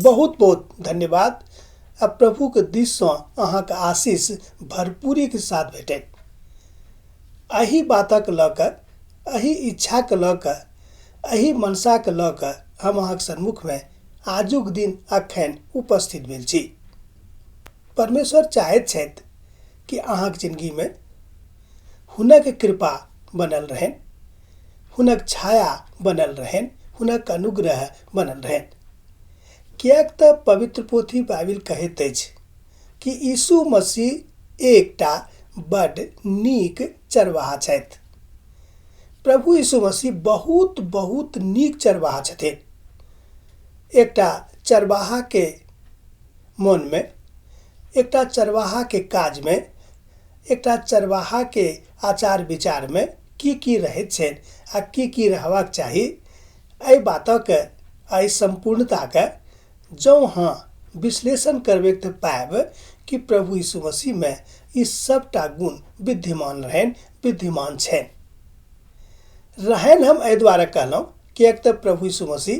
बहुत बहुत धन्यवाद आ प्रभुके दिससँ अहाँके आशीष भरपूरीके साथ भेटत। एहि बातक लऽ कऽ, एहि इच्छाके लऽ कऽ, एहि मनसाके लऽ कऽ हम अहाँके सम्मुखमे आजुक दिन अखन उपस्थित भेल छी। परमेश्वर चाहैत छथि कि अहाँके जिंदगीमे हुनक कृपा बनल रहनि, हुनक छाया बनल रहनि, हुनक अनुग्रह बनल रहनि। किएक तऽ पवित्र पोथी बाइबिल कहैत अछि कि यीशु मसीह एकटा बड नीक चरवाहा छथि। प्रभु यीशु मसीह बहुत बहुत नीक चरवाहा छथिन। एकटा चरवाहाके मनमे, एकटा चरवाहाके काजमे, एकटा चरवाहाके आचार विचारमे की की रहैत छनि आ की की रहबाक चाही, एहि बातक एहि सम्पूर्णताके जँ अहाँ विश्लेषण करबै तऽ पायब कि प्रभु यीशु मसीहमे ई सबटा गुण विद्यमान रहनि, विद्यमान छनि। रहनि हम एहि दुआरे कहलहुँ किएक तऽ प्रभु यीशु मसीह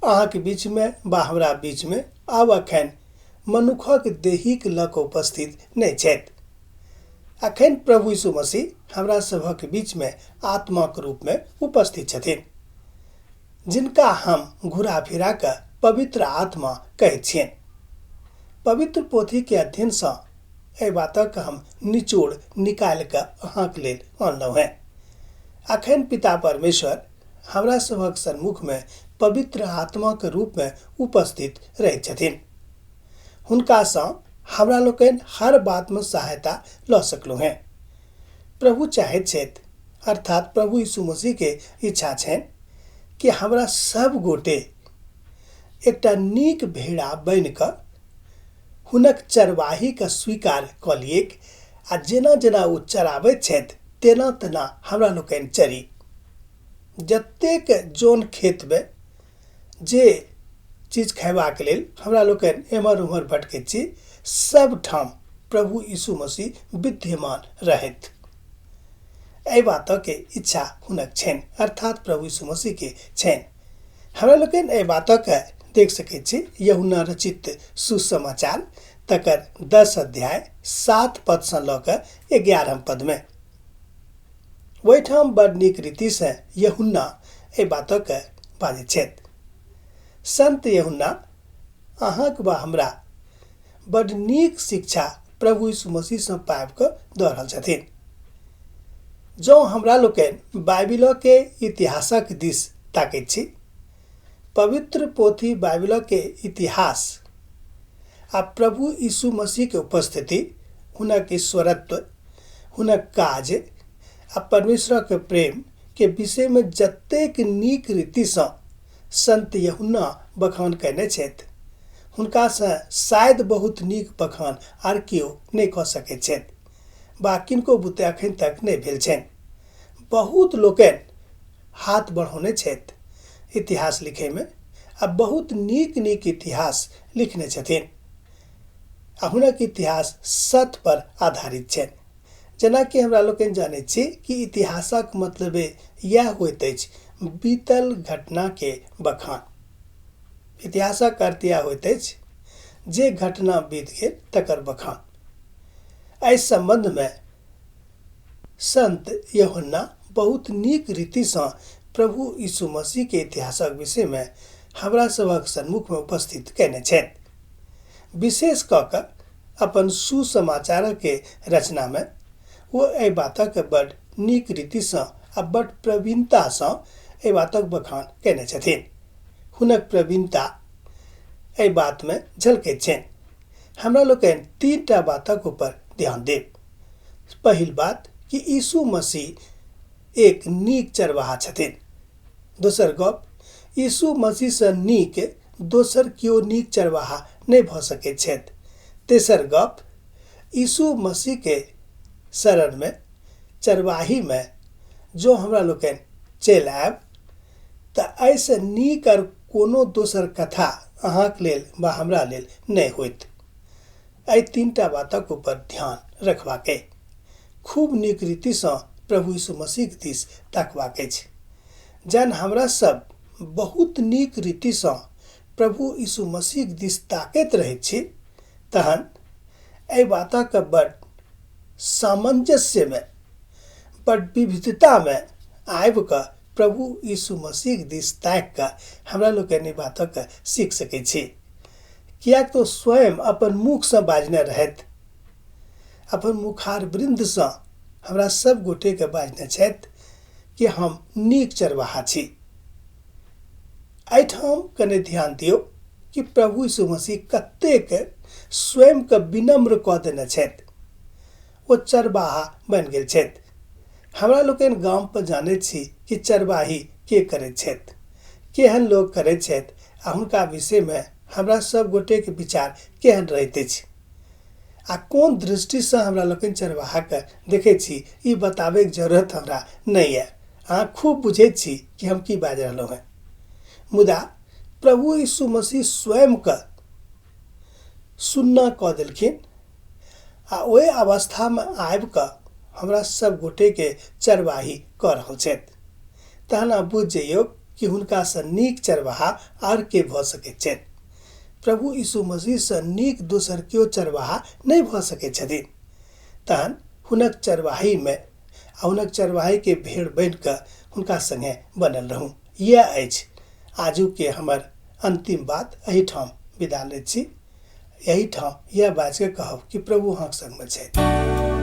अहाँके बीचमे वा हमरा बीचमे आब अखन मनुखक देहीक लऽ कऽ उपस्थित नहि छथि। अखन प्रभु यीशु मसीह हमरा सभक बीचमे आत्माक रूपमे उपस्थित छथिन, जिनका हम घुरा फिरा कऽ पवित्र आत्मा कहैत छियनि। पवित्र पोथीके अध्ययनसँ एहि बातक हम निचोड़ निकालि कऽ अहाँके लेल अनलहुँ हेँ। अखन पिता परमेश्वर हमरा सभक सन्मुखमे पवित्र आत्माके रूपमे उपस्थित रहैत छथिन। हुनकासँ हमरा लोकनि हर बातमे सहायता लऽ सकलहुँ हेँ। प्रभु चाहैत छथि, अर्थात प्रभु यीशु मसीहके इच्छा छनि कि हमरा सब गोटे एकटा नीक भेड़ा बनि कऽ हुनक चरवाहीके स्वीकार कऽ लियैक आ जेना जेना ओ चराबैत छथि तेना तेना हमरा लोकनि चरी। जतेक जन खेतमे जे चीज खयबाक लेल हमरा लोकनि एम्हर ओम्हर भटकैत छी, सबठाम प्रभु यीशु मसीह विद्यमान रहथि। एहि बातके इच्छा हुनक छनि, अर्थात प्रभु यीशु मसीहके छनि। हमरा लोकनि एहि बातके देख सकैत छी यूहन्ना रचित सुसमाचार तकर 10 अध्याय 7 पदसँ लऽ कऽ 11 पदमे। ओहिठाम बड़ नीक रीतिसँ यूहन्ना एहि बातके बाजैत छथि। संत यूहन्ना अहाँक वा हमरा बड़ नीक शिक्षा प्रभु यीशु मसीहसँ पाबि कऽ दऽ रहल छथिन। जँ हमरा लोकनि बाइबिलके इतिहासक दिस ताकैत छी, पवित्र पोथी बाइबिलके इतिहास आ प्रभु यीशु मसीहके उपस्थिति, हुनक ईश्वरत्व, हुनक काज आ परमेश्वरक प्रेमके विषयमे जतेक नीक रीतिसँ संत यूहन्ना बखान कयने छथि, हुनकासँ शायद बहुत नीक बखान आर केओ नहि कऽ सकैत छथि वा किनको बुते अखन तक नहि भेल छनि। बहुत लोकनि हाथ बढ़ौने छथि इतिहास लिखैमे आ बहुत नीक नीक इतिहास लिखने छथिन आ हुनक इतिहास सत्य पर आधारित छनि। जेनाकि हमरा लोकनि जानैत छी कि इतिहासक मतलबे इएह होइत अछि बीतल घटनाके बखान। इतिहासक अर्थ इएह होइत अछि जे घटना बीत गेल तकर बखान। एहि सम्बन्धमे संत यूहन्ना बहुत नीक रीतिसँ प्रभु यीशु मसीहके इतिहासक विषयमे हमरा सभक सम्मुखमे उपस्थित कयने छथि। विशेष कऽ कऽ अपन सुसमाचारके रचनामे ओ एहि बातक बड नीक रीतिसँ आ बड प्रवीणतासँ एहि बातक बखान कयने छथिन। हुनक प्रवीणता एहि बातमे झलकैत छनि। हमरा लोकनि 3 बातक ऊपर ध्यान देब। पहिल बात कि यीशु मसीह एक नीक चरवाहा छथिन। दोसर गप, यीशु मसीहसँ नीक दोसर केओ नीक चरवाहा नहि भऽ सकैत छथि। तेसर गप, यीशु मसीहके शरणमे, चरवाहीमे जँ हमरा लोकनि चलि आयब तऽ एहिसँ नीक आर कोनो दोसर कथा अहाँके लेल वा हमरा लेल नहि होइत। एहि 3 बातक ऊपर ध्यान रखबाक अइ। खूब नीक रीतिसँ प्रभु यीशु मसीहके दिस तकबाक अछि। जहन हमरा सब बहुत नीक रीतिसँ प्रभु यीशु मसीह दिस ताकैत रहैत छी तहन एहि बातक बड सामंजस्यमे, बड विविधतामे आबि कऽ प्रभु यीशु मसीह दिस ताकि कऽ हमरा लोकनि एहि बातक सीख सकै छी। किएक तऽ ओ स्वयं अपन मुखसँ बाजने रहथि, अपन मुखार वृन्दसँ हमरा सब गोटेके बाजने छथि कि हम नीक चरवाहा छी। एहिठाम कने ध्यान दियौ कि प्रभु यीशु मसीह कतेक स्वयंके विनम्र कऽ देने छथि। ओ चरवाहा बनि गेल छथि। हमरा लोकनि गाम पर जानैत छी कि चरवाही के करैत छथि, केहन लोक करैत छथि आ हुनका विषयमे हमरा सब गोटेके विचार केहन रहैत अछि आ कोन दृष्टिसँ हमरा लोकनि चरवाहाके देखैत छी, ई बताबैके जरूरत हमरा नहि यऽ। अहाँ खूब बुझैत छी कि हम की बाजि रहलहुँ हेँ। मुदा प्रभु यीशु मसीह स्वयंके सुन्ना कऽ देलखिन आ ओहि अवस्थामे आबि कऽ हमरा सब गोटेके चरवाही कऽ रहल छथि। तहन अहाँ बुझि जइयौ कि हुनकासँ नीक चरवाहा आर के भऽ सकैत छथि। प्रभु यीशु मसीहसँ नीक दोसर केओ चरवाहा नहि भऽ सकैत छथिन। तहन हुनक चरवाहीमे आ हुनक चरवाहीके भेड़ बनि कऽ हुनका सङ्गे बनल रहू। इएह अछि आजुके हमर अन्तिम बात। एहिठाम विदा लैत छी। एहिठाम इएह बाजिके कहब कि प्रभु अहाँके सङ्गमे छथि।